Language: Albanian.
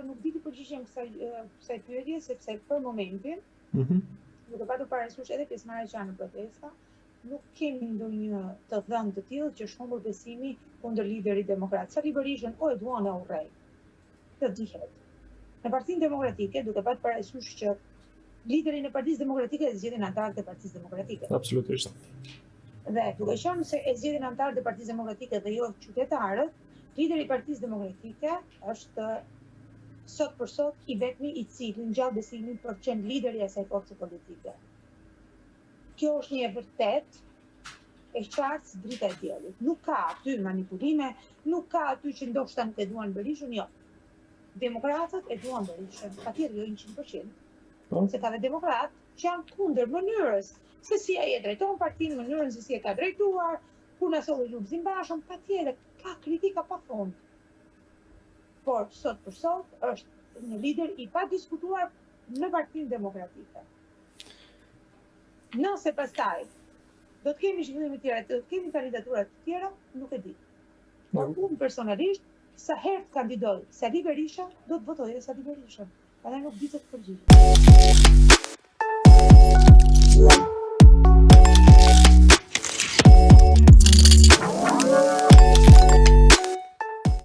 nuk di t'i përgjigjem kësaj kësaj pyetje sepse për momentin, mm -hmm. duke patur parasysh edhe pjesëmarrjet që janë në protesta, nuk kemi ndonjë të dhënë të tillë që është humbur besimi kundër liderit demokrat. Sali Berishën o e duan e urrejnë. Kjo dihet. Në Partinë Demokratike, duke patur parasysh që liderin e Partisë Demokratike e zgjedhin anëtarët e Partisë Demokratike. Absolutisht. Dhe duke qenë se e zgjedhin anëtarët e Partisë Demokratike dhe jo qytetarët, lideri i Partisë Demokratike është sot për sot i vetmi i cili ngjall besimin për të qenë lideri i asaj force politike. Kjo është një e vërtetë e qartë si drita e diellit. Nuk ka aty manipulime, nuk ka aty që ndoshta nuk e duan Berishën, jo. Demokratët e duan Berishën, patjetër jo 100%. Po. Se ka dhe demokratë që janë kundër mënyrës se si ai e drejton partinë, mënyrën se si e ka drejtuar, ku na solli Lulzim Bashën, patjetër ka kritika pa fund. Por sot për sot është një lider i padiskutuar në Partinë Demokratike. Nëse pastaj do të kemi zhvillime të tjera, do të kemi kandidatura të tjera, nuk e di. Por unë personalisht, sa herë të kandidojë Sali Berisha, do të votoj edhe Sali Berishën. Prandaj nuk di të të përgjigjem.